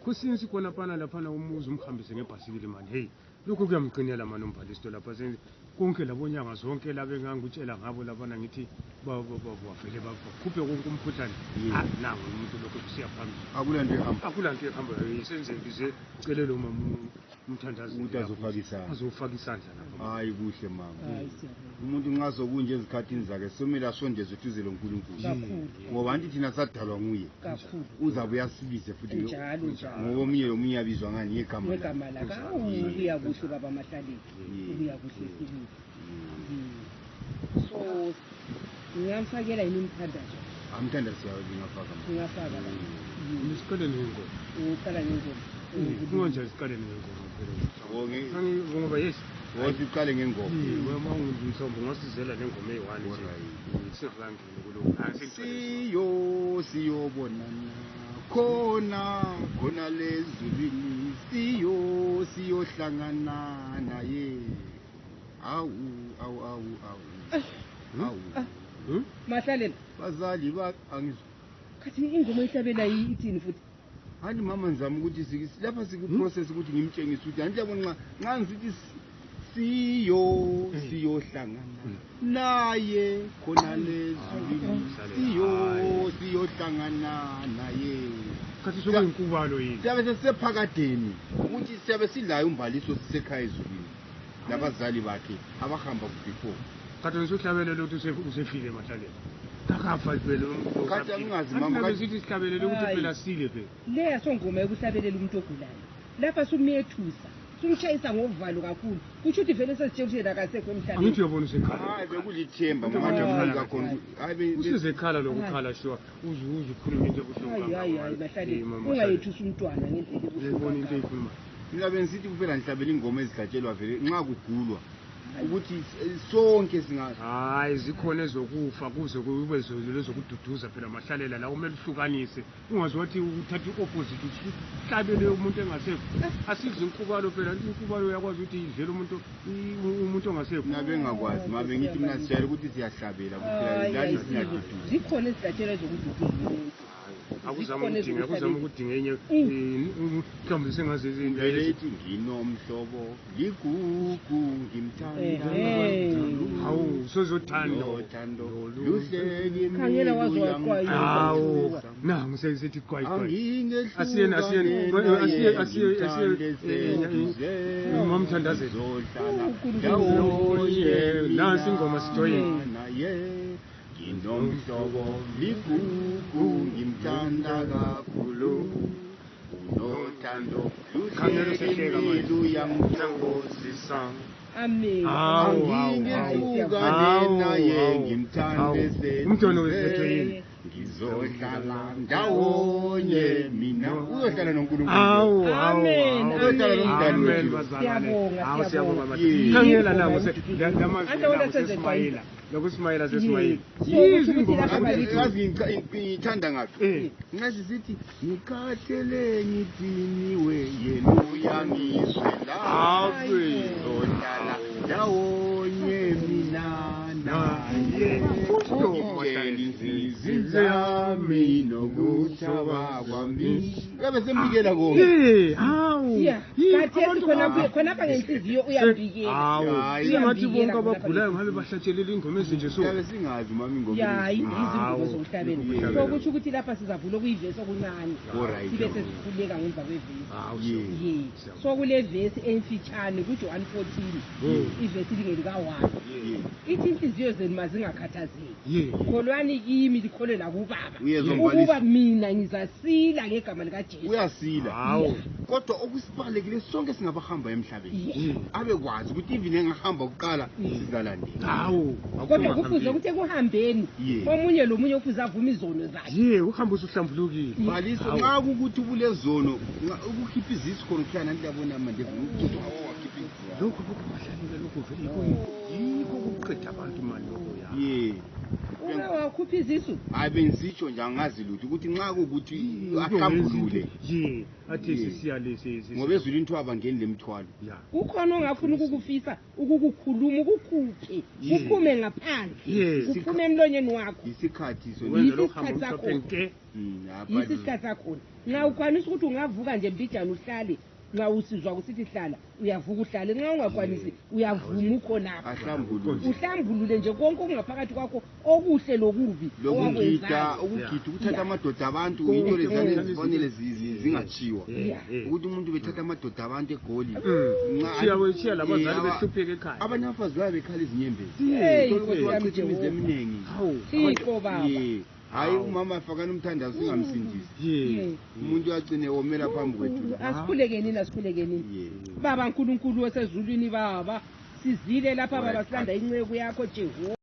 kusinsi khona phana laphana umuzi umhambise ngebhasikili mani hey lokho kuyamqinela mani umbhalisto lapha konke labonyanga zonke labe ngangutshela ngabo labana ngithi bavele bakhuphe konke umkhuhlane nangu umuntu lokho kusiya phambili akulanto ehamba isenze ngize cele lo mama umthandazi ukuthi azofaka isandla lapha hayi kuhle mama umuntu nxa sokunje ezikhathini zakhe somela asondeze eduze loNkulunkulu ngoba anti thina sadalwa nguye uzabe uyasibize futhi ngoba omunye yabizwa ngani ngegama lakhe ubuya kuhle baba Mahlaleni ubuya kuhle sibili so ngiyamfakela yini umthandazo amthandazo yawo ngingafaka la isiqale ngengoma uqala ngengoma kunje isiqale ngengoma phela ngoba yes wosiqale ngengoma wema ngumhlobo ngasizela lengoma eyi-1 nje sirangile kuloko siyobonana khona lezulwini siyohlangana naye awu Mahlaleni bazali angizwa kathi ingoma ehlabela ithini futhi hani mama nizama ukuthi lapha sikuprocess ukuthi ngimtshengise ukuthi anjabona nxa ngisithi siyohlangana naye khona lezulwini siyohlangana naye kathi sokuyinkubalo yini siyabe sesephakadeni ukuthi siyabe silayo umbhaliso sisekhaya ezulwini nabazali bakhe abahamba before kathi ngisohlabelele ukuthi usefile Mahlaleni takafa phela kathi angazi mama kathi sithi sihlabelele ukuthi phela sile phela leya songoma yokuhlabelela umuntu ogulayo lapha sumethusa sumshayisa ngovalo kakhulu kusho ukuthi vele sesitshela akasekho emhlabeni angithi uyabona usekhala hayi bekulithemba mama nje kakhulu hayi usizekhala lokukhala sure ukhuluma into ebuhlungu hayi Mahlaleni ungayethusa umntwana ngendlela ebona into eyikhuluma mina benisithi kuphela nihlabela ingoma ezihlatshelwa vele nxa kugulwa ukuthi sonke singazi hayi zikhona ezokufa kuze kube lezokududuza phela Mahlalela la kumele uhlukanise ungazi wathi uthatha i-opposite uhlabele umuntu engasekho asizi inkubalo phela inkubalo yakwazi ukuthi ivele umuntu ongasekho nabe ngakwazi mabe ngithi mina sijayele ukuthi siyahlabela kuphela lali siyaduduza zikhona izihlatshelo ezokududuza akuzama ukudinga enye mhlawumbe sengaze lethi nginomhlobo ligugu ngimthanda hawu sozothanda luhleki khangela wazwaqwa hawu nangu sesithi kwayi asiyena umamthandaze nansi ingoma sijoyini nginomhlobo ligugu ngimthanda kakhulu unothando luhleki yamthokozisa amen angingehlukane naye ngimthande umntwana wethu yini ngizohlala ndawonye mina uzohlala noNkulunkulu amen uzohlala nomntwana wethu siyabonga khangela nangu seSmayila lokuSmayila seSmayila ngithanda ngaphi ngathi sithi ngikhathele ngidiniwe yena uyangizwela ngizohlala ndawonye mina naye zami nokuthaba kwami yabe sembikela konke hawu khonapha ngenhliziyo uyambikela hawu singathi bonke abagulayo ngabe bahlatshelela ingoma ezinje so yabe singazi mama ingoma hayi izingoma zomhlabeni so kusho ukuthi lapha sizavula okuyivesi okuncane sibe sesikhuleka ngemva kwevesi so kule vesi emfitshane kuJohn 14 ivesi lingelika-1 ithi inhliziyo zenu mazingakhathazeki kholwani kimi likhole lakubaba ukuba mina ngizasila ngegama likaJesu uyasila hawo kodwa okusibalekile sonke singabahamba emhlabeni abekwazi ukuthi even engahamba kuqala sizalandela hawo kodwa kufuze ukuthi ekuhambeni omunye lomunye kufuze avume izono zakhe uhamba usuhlambulukile baliso nxa kukuthi kulezono ukukhipha izisi khona kuhlala nanti yabona manje ukuthi awakhipha izisi lokho Mahlaleni lokho vele yikho ukuqeda abantu manje lokho wakhupha izisu hayi bengizitsho nje angazi lutho ukuthi nxa kukuthi ahlambulule athi sisiyalesi ngoba ezulu into abangeni lemthwalo ukhona ongafuna ukukufisa ukukukhuluma ukukhuphe kuphume ngaphandle kuphume emlonyeni wakho isikhathi isikhathi sakho nxa ukwanisa ukuthi ungavuka nje mbijana uhlale nxa usizwa kusithi hlala uyavuka uhlale nxa ungakwanisi uyavuma ukhonapha uhlambulule nje konke okungaphakathi kwakho okuhle lokubi lokugida ukuthatha amadoda abantu into lezane zifanele zingachiwa ukuthi umuntu bethatha amadoda abantu egoli siya labazali behlupheke ekhaya abanye abafazi babe bekhala izinyembezi wachitha imizi eminingi Thixo baba hayi umama afakana umthandazo singamsindisi umuntu uyagcine womela phambi kwethu asikhulekeni baba uNkulunkulu osezulwini baba sizile lapha baba silanda inceku yakho Jehova